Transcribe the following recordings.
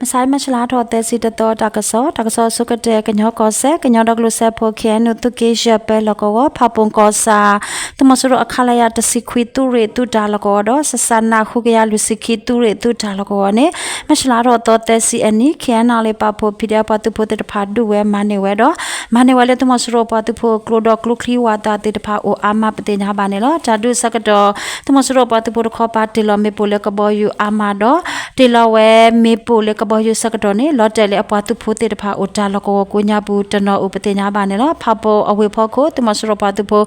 မဆါ မၢ်ၡလါထီၣ်သၢဆံတသီ တၢ်ကစီၣ်, တၢ်ကစီၣ်အဆိကတၢၢ် ကညီကီၢ်စဲၣ် ကညီဒီကလုာ်စၢဖှိၣ် ခ့ၣ်အဲၣ်ယူၣ် သုးက့ယဲၢ် ပၢၤလီၢ်ကဝီၤ ဖၣ်ပူၣ်ကီၢ်ဆၣ် သုးမီၤစိရိၤအ ခလရ တဆံခွံ သုးရ့ၣ်သုးတၢ်လီၢ်ကဝီၤဒီး စစန ဃုကယၤလွံၢ်ဆံခံ သုးရ့ၣ်သုးတၢ်လီၢ်ကဝီၤန့ၣ် မၢ်ၡလါထီၣ်သီသၢဆံအနံၤ ခ့ၣ်အဲၣ်ယူၣ် ပာ်ဖှိၣ် ဖံးဒဲး ပှၤသုးဖိသ့ၣ်တဖၣ်ဒုးဝဲမၤန့ၢ်ဝဲဒီး မၤန့ၢ်ဝဲလၢသုးမီၤစိရိၤပှၤသုးဖိကျိဒီးကျိချံဝးသးသ့ၣ်တဖၣ်အိၣ်အါမးပသ့ၣ်ညါဘၣ်န့ၣ်လီၤ. တၢ်ဒုးအဆၢကတီၢ် သုးမီၤစိရိၤပှၤသုးဖိတခီပၤတ့ၢ်လီၤမ့ၣ်ပိၢ်လၢကဘီယူၤအါမးဒီး တ့ၢ်လီၤဝဲမ့ၣ်ပိၢ်လၢကဘီယူၤဆၢကတီၢ်န့ၣ် လီၤတဲာ်လၢအပှၤသုးဖိသ့ၣ်တဖၣ်အိၣ်တၢ်လီၢ်ကဝီၤကိးညါပူၤတနီၤအိၣ်ပသ့ၣ်ညါဘၣ်န့ၣ်လီၤ. ဖၣ်ပူၣ်အဝ့ၢ်ဖီခိၣ် သုးမီၤစိရိၤပှၤသုးဖိ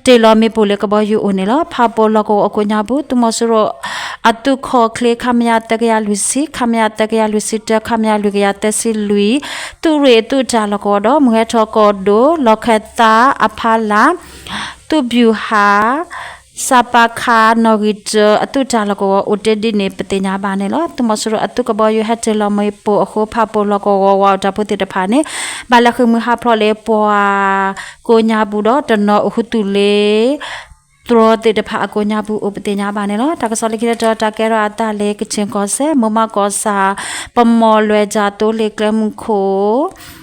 တ့ၢ်လီၤမ့ၣ်ပိၢ်လၢကဘီယူၤအိၣ်န့ၣ်လီၤ. ဖၣ်ပူၣ်လီၢ်ကဝီၤအကိးညါပူၤ သုးမီၤစိရိၤ အသုးခိၣ်ချ့ ခမရ သၢကယၤလွံၢ်ဆံ, ခမရ သၢကယၤလွံၢ်ဆံတၢ, ခမရ လွံၢ်ကယၤသၢဆံလွံၢ် သုးရ့ၣ်အသုးတၢ်လီၢ်ကဝီၤဒီး မုၢ်ဟဲထီၣ်ကီၢ်ဒိၣ် လီၢ်ခၢၣ်သးအဖီလာ် သုးဗျူဟာ စပခ နီၣ်ဂံၢ်တၢ အသုးတၢ်လီၢ်ကဝီၤအိၣ်တ့ၢ်ဒ်န့ၣ်ပသ့ၣ်ညါဘၣ်န့ၣ်လီၤ. သုးမီၤစိရိၤအသုးကဘီယူၤဟဲတ့ၢ်လီၤမ့ၣ်ပိၢ်အဃိ ဖၣ်ပူၣ်လီၢ်ကဝီၤဝးအိၣ်တၢ်ဖိသ့ၣ်တဖၣ်န့ၣ် ဘၣ်လဲၤဃ့ၢ်မှံဟးဖျိးလၢပှၤကိးညါပူၤဒီး တနီၤအိၣ်ဃုာ်သုးလၢ သရီသ့ၣ်တဖၣ်အကိးညါပူၤအိၣ်ပသ့ၣ်ညါဘၣ်န့ၣ်လီၤ. တၢ်ကစီၣ်လၢခံတတီၤ တၢ်ကဲထီၣ်အသးလၢကခ့ၣ်ကီၢ်စဲၣ် မိၢ်မးကီၢ်ဆၣ် ပမီၢ်လွဲၢ်တၢ်သိလ့ၣ်ကျဲမုၢ်ခိၣ်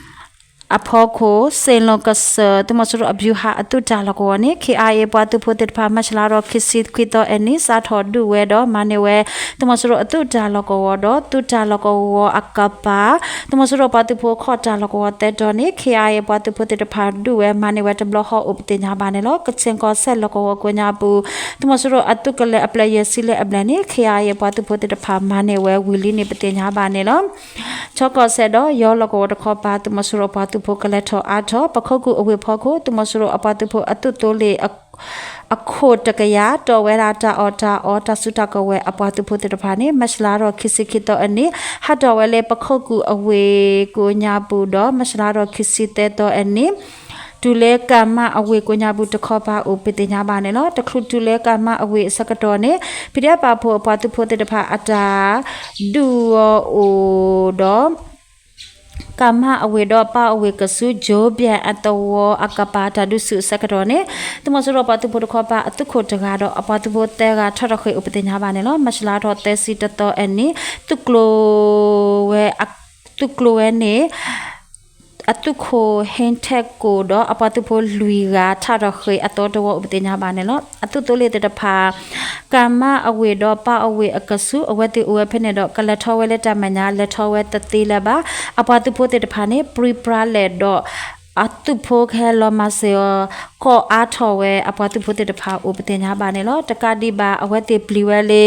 အဖီခိၣ် စ့ၣ်လိၣ်ကစၢၢ် သုးမီၤစိရိၤအဗျူဟာအသုးတၢ်လီၢ်ကဝီၤန့ၣ် ခ့ၣ်အဲၣ်ယူၣ် ပှၤသုးဖိသ့ၣ်တဖၣ် မၢ်ၡလါထီၣ်ခံဆံခွံသီအနံၤ စးထီၣ်ဒုးဝဲဒီးမၤန့ၢ်ဝဲ သုးမီၤစိရိၤအသုးတၢ်လီၢ်ကဝီၤဒီး သုးတၢ်လီၢ်ကဝီၤအကပၤ သုးမီၤစိရိၤပှၤသုးဖိခီၣ်တၢ်လီၢ်ကဝီၤသၢတီၤန့ၣ် ခ့ၣ်အဲၣ်ယူၣ် ပှၤသုးဖိသ့ၣ်တဖၣ်ဒုးဝဲမၤန့ၢ်ဝဲတဘျီဃီအိၣ်ပသ့ၣ်ညါဘၣ်န့ၣ်လီၤ. ကခ့ၣ်ကီၢ်စဲၣ်လီၢ်ကဝီၤကိးညါပူၤ သုးမီၤစိရိၤအသုးကလၢၤအဖျၢၣ်ယဲၢ်ဆံလၢအဘျဲၣ်န့ၣ် ခ့ၣ်အဲၣ်ယူၣ် ပှၤသုးဖိသ့ၣ်တဖၣ်မၤန့ၢ်ဝဲဝံၤလံန့ၣ်ပသ့ၣ်ညါဘၣ်န့ၣ်လီၤ. ခၠီကီၢ်စဲၣ်ဒီးယီၤလီၢ်ကဝီၤတခီပၤ သုးမီၤစိရိၤပှၤသုးဖိကလဲၤထီၣ်အါထီၣ် ပခိၣ်ကူၣ်အဝ့ၢ်ဖီခိၣ် သုးမီၤစိရိၤအပှၤသုးဖိအသုးသိလ့ၣ် အခိၣ်တကယၤ တီၣ်ဝဲဒၣ်တၢ်အီၣ်တၢ်အီတၢ်စုတၢ်ကဝဲၤအပှၤသုးဖိသ့ၣ်တဖၣ်န့ၣ် မၢ်ၡလါထီၣ်ခံဆံခံသီအနံၤ ဟးထီၣ်ဝဲလၢပခိၣ်ကူၣ်အဝ့ၢ်ကိးညါပူၤဒီး မၢ်ၡလါထီၣ်ခံဆံသၢသီအနံၤ တုၤလၢကၣ်မၣ်အဝ့ၢ်ကိးညါပူၤတခီပၤအိၣ်ပသ့ၣ်ညါဘၣ်န့ၣ်လီၤ. တချုးတုၤလၢကၣ်မၣ်အဝ့ၢ်အဆၢကတီၢ်န့ၣ် ဖံးဒဲးပာ်ဖှိၣ်အပှၤသုးဖိသ့ၣ်တဖၣ်အတၢ်ဒုးအီၤအိၣ်ဒီး ကၣ်မၣ်အဝ့ၢ်ဒီးပၣ်အဝ့ၢ်ကဆူ ကၠိဘျဲၣ်အသဝီအကပၤ တၢ်ဒုးဆူၣ်အဆၢကတီၢ်န့ၣ် သုးမီၤစိရိၤပှၤသုးဖိတခီပၤအသုးခိၣ်တဂၤဒီးအပှၤသုးဖိသၢဂၤထီၣ်ထီၣ်ဃ့ၢ်အိၣ်ပသ့ၣ်ညါဘၣ်န့ၣ်လီၤ. မၢ်ၡလါထီၣ်သၢဆံတသီအနံၤ သုးကျိၤဝဲ သုးကျိၤဝဲန့ၣ် အသုးခိၣ်ဟ့ထၢၣ်ကိၣ်ဒီးအပှၤသုးဖိလွံၢ်ဂၤထီၣ်ထီၣ်ဃ့ၢ်အသီတဝီအိၣ်ပသ့ၣ်ညါဘၣ်န့ၣ်လီၤ. အသုးသိလ့ၣ်သ့ၣ်တဖၣ် ကၣ်မၣ်အဝ့ၢ်ဒီးပၣ်အဝ့ၢ်အကဆူး အဝဲသ့ၣ်အိၣ်ဝဲဖဲန့ၣ်ဒီး ကလဲၤထီၣ်ဝဲလၢတၢ်မဲာ်ညါ လဲၤထီၣ်ဝဲတသ့လၢၤဘၣ်. အပှၤသုးဖိသ့ၣ်တဖၣ်န့ၣ် ပြံပြါလဲၣ်ဒီး အသုးဖိကဟဲလီၤမၤစၢၤအီၤ ကိးအါထီၣ်ဝဲအပှၤသုးဖိသ့ၣ်တဖၣ်အိၣ်ပသ့ၣ်ညါဘၣ်န့ၣ်လီၤ. တကးဒံးဘၣ် အဝဲသ့ၣ်ပျံၤဝဲလၢ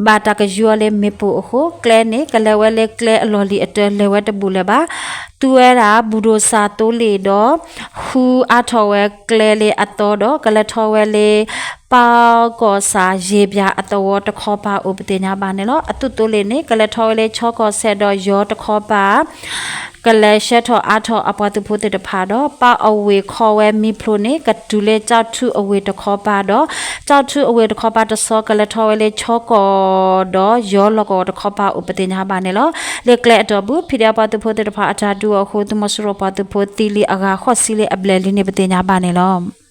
ဘၣ်တၢ်ကယူၤအီၤလၢမ့ၣ်ပိၢ်အဃိ ကျဲန့ၣ် ကလဲၤဝဲလၢကျဲအလီၢ်လံၤအတၢ လဲၤဝဲတဘူးလၢၤဘၣ်. သူဝဲဒၣ် ဘူဒိၣ်စၣ်သိလ့ၣ်ဒီး ဃုအါထီၣ်ဝဲကျဲလၢအသီဒီး ကလဲၤထီၣ်ဝဲလၢ ပၣ်ကီၢ်ဆၣ် ယ့ၣ်ပၠၣ်အသဝီတခီပၤအိၣ်ပသ့ၣ်ညါဘၣ်န့ၣ်လီၤ. အသုးသိလ့ၣ်န့ၣ် ကလဲၤထီၣ်ဝဲလၢခၠီကီၢ်စဲၣ်ဒီးယီၤတခီပၤ ကလဲၤဆှၢထီၣ်အါထီၣ်အပှၤသုးဖိသ့ၣ်တဖၣ်ဒီး ပၣ်အဝ့ၢ်ခီဝဲမံဖျိန့ၣ် ကတုၤလၢကၠီၣ်ထူအဝ့ၢ်တခီပၤဒီး ကၠီၣ်ထူအဝ့ၢ်တခီပၤတဆီ ကလဲၤထီၣ်ဝဲလၢခၠီကီၢ်ဒီးယီၤလီၢ်ကဝီၤတခီပၤအိၣ်ပသ့ၣ်ညါဘၣ်န့ၣ်လီၤ. လၢကျဲအတီၢ်ပူၤ ဖံးဒဲးပှၤသုးဖိသ့ၣ်တဖၣ်အတၢ်ဒုးအီၤအဃိ သုးမီၤစိရိၤပှၤသုးဖိသံလံအဂၤဃိးဆံလၢအဘျဲၣ်လံန့ၣ်ပသ့ၣ်ညါဘၣ်န့ၣ်လီၤ.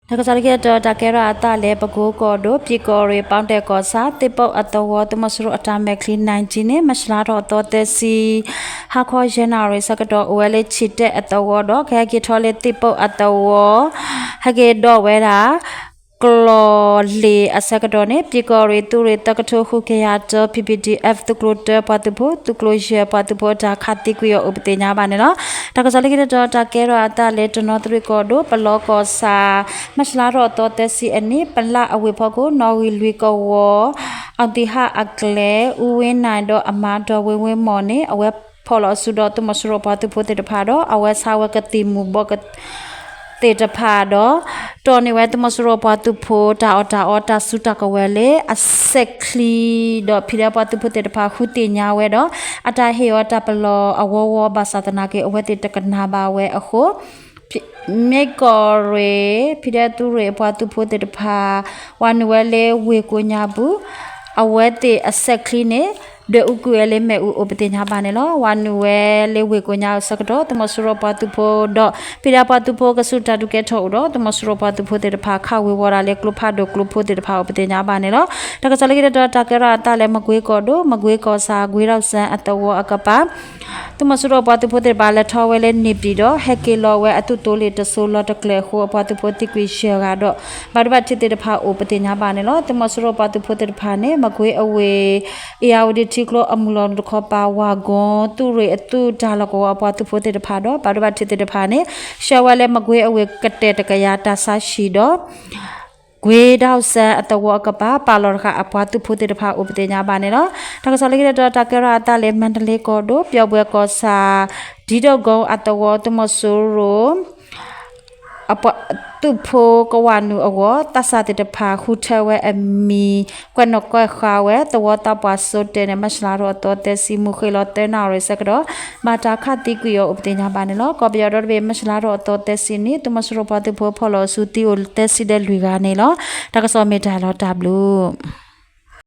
တၢ်ကစီၣ်လၢခံတတီၤ တၢ်ကဲထီၣ်အသးလၢပကိကီၢ်ဒိၣ် ပၠံၣ်ကီၢ်ရ့ၣ် ပီတဲၣ်ကီၢ်ဆၣ် သ့ၣ်ပိၣ်အသဝီ သုးမီၤစိရိၤအတၢ်မဲာ်ချံ နၢၣ်ကၠံန့ၣ် မၢ်ၡလါထီၣ်သီသၢဆံ ဟါခီယဲၢ်နၣ်ရံၣ်ဆၢကတီၢ် အိၣ်ဝဲလၢဆံၣ်တဲၣ်အသဝီဒီး ကဟဲက့ၤထီၣ်လၢသ့ၣ်ပိၣ်အသဝီ ဟဲက့ၤဒီးဝဲဒၣ် ကျီၢ်လ့ၣ်အဆၢကတီၢ်န့ၣ် ပၠံၣ်ကီၢ်ရ့ၣ်သုးရ့ၣ်သၢကထိဃုကယၤတၢ ပီၣ်ပီၣ်ဒံၣ်အဲၣ် သုးကျိၤတၢပှၤသုးဖိ သုးကျိၤယဲၢ်ပှၤသုးဖိတၢ်ခးသံကွံာ်အီၤအိၣ်ပသ့ၣ်ညါဘၣ်န့ၣ်လီၤ. တၢ်ကစီၣ်လၢခံတတီၤ တၢ်ကဲထီၣ်အသးလၢတနီသရံၣ်ကီၢ်ဒိၣ် ပလီကီၢ်ဆၣ် မၢ်ၡလါထီၣ်သီသၢဆံအနံၤ ပလၣ်အဝ့ၢ်ဖီခိၣ် နီၣ်ဂံၢ်လွံၢ်ကဝီၤ အီၣ်သံးဟးအကျဲ အူဝ့နၢ်ဒီးအမါ ဒီးဝ့ဝ့မီၢ်န့ၣ် အဝဲဖီၣ်လီၤအစုဒီးသုးမီၤစိရိၤပှၤသုးဖိသ့ၣ်တဖၣ်ဒီး အဝဲဆါဝဲကသံၣ်မူၤဘှီး သ့ၣ်တဖၣ်ဒီး တီၢ်န့ၢ်ဝဲသုးမီၤစိရိၤပှၤသုးဖိတၢ်အီၣ်တၢ်အီတၢ်စုတၢ်ကဝဲၤလၢအစဲးချံဒီး ဖံးဒဲးပှၤသုးဖိသ့ၣ်တဖၣ်ဃုသ့ၣ်ညါဝဲဒီး အတၢ်ဟ့ၣ်အီၤတၢ်ပလီၢ်အဝီဝီဘၣ်ဆၣ်သနာ်က့ အဝဲသ့ၣ်တကနၣ်ဘၣ်ဝဲအဃိ မ့ၢ်ကီၢ်ရ့ၣ် ဖံးဒဲးသုးရ့ၣ်အပှၤသုးဖိသ့ၣ်တဖၣ် ဝးနုာ်ဝဲလၢဝ့ၢ်ကိးညါပူၤ အဝဲသ့ၣ်အစဲးချံန့ၣ် ဒွဲၣ်အူကွံာ်ဝဲလၢမ့ၣ်အူအိၣ်ပသ့ၣ်ညါဘၣ်န့ၣ်လီၤ. ဝၤနုာ်ဝဲလၢဝ့ၢ်ကိးညါအဆၢကတီၢ် သုးမီၤစိရိၤပှၤသုးဖိဒီး ဖံးဒဲးပှၤသုးဖိကစူၢ်တၢ်ဒုးကဲထီၣ်အိၣ်ဒီး သုးမီၤစိရိၤပှၤသုးဖိသ့ၣ်တဖၣ်ခးဝ့ၤဝီၤဒၣ်လၢကျိဖးဒိၣ်ကျိဖိသ့ၣ်တဖၣ်အိၣ်ပသ့ၣ်ညါဘၣ်န့ၣ်လီၤ. တၢ်ကစီၣ်လၢခံတတီၤ တၢ်ကဲထီၣ်အသးလၢမကွ့ကီၢ်ဒိၣ် မကွ့ကီၢ်ဆၣ် ကွ့ဒီၣ်စဲအသဝီအကပၤ သုးမီၤစိရိၤပှၤသုးဖိသ့ၣ်တဖၣ်လဲၤထီၣ်ဝဲလၢန့ၣ်ပျံၤဒီး ဟဲက့ၤလီၤဝဲအသုးသိလ့ၣ်တစိၤလီၤတကျၢၤအဃိ အပှၤသုးဖိသံကွံာ်ယဲၢ်ဂၤဒီး ဘၣ်ဒိဘၣ်ထံးသ့ၣ်တဖၣ်အိၣ်ပသ့ၣ်ညါဘၣ်န့ၣ်လီၤ. သုးမီၤစိရိၤပှၤသုးဖိသ့ၣ်တဖၣ်န့ၣ် မကွ့အဝ့ၢ် အ့ၣ်ယၣ်ဝတံၣ်ထံကျိအမုၢ်လီၤနုာ်တခီပၤ ဝၤကိ သုးရ့ၣ်အသုးတၢ်လီၢ်ကဝီၤအပှၤသုးဖိသ့ၣ်တဖၣ်ဒီး ဘၣ်ဒိဘၣ်ထံးသ့ၣ်တဖၣ်န့ၣ် ဆှၢဝဲလၢမကွ့အဝ့ၢ်ကတဲာ်တကယၤတၢ်ဆါဟံၣ်ဒီး ကွ့ဒီၣ်စဲအသဝီအကပၤ ပာ်လီၤတဃာ်အပှၤသုးဖိသ့ၣ်တဖၣ်အိၣ်ပသ့ၣ်ညါဘၣ်န့ၣ်လီၤ. တၢ်ကစီၣ်လၢခံတတီၤ တၢ်ကဲထီၣ်အသးလၢမၤတလ့ကီၢ်ဒိၣ် ပျီၣ်ဘှဲၣ်ကီၢ်ဆၣ် ဒံဒိၣ်ကိအသဝီ သုးမီၤစိရိၤ အပှၤသုးဖိကဝၤနုာ်အဂီၢ် သးစၢ်သ့ၣ်တဖၣ်ဃုထၢဝဲအမံၤ ကွဲးနီၣ်ကွဲးဃာ်ဝဲ သဝီသးပှၢ်စိတၢန့ၣ် မၢ်ၡလါထီၣ်အသီသၢဆံ မုၢ်ဃ့ၢ်လီၤသၢနၣ်ရံၣ်ဆၢကတီၢ် ဘၣ်တၢ်ခးသံကွံာ်အီၤအိၣ်ပသ့ၣ်ညါဘၣ်န့ၣ်လီၤ. ကီၢ်ပယီၤဒီတဘ့ၣ် မၢ်ၡလါထီၣ်အသီသၢဆံန့ၣ် သုးမီၤစိရိၤပှၤသုးဖိဖီၣ်လီၤဆူသံအိၣ်သၢဆံဒီးလွံၢ်ဂၤန့ၣ်လီၤ. တၢ်ကစီၣ်မ့ၢ်တၢ်လီၤတၢ်ဘျုး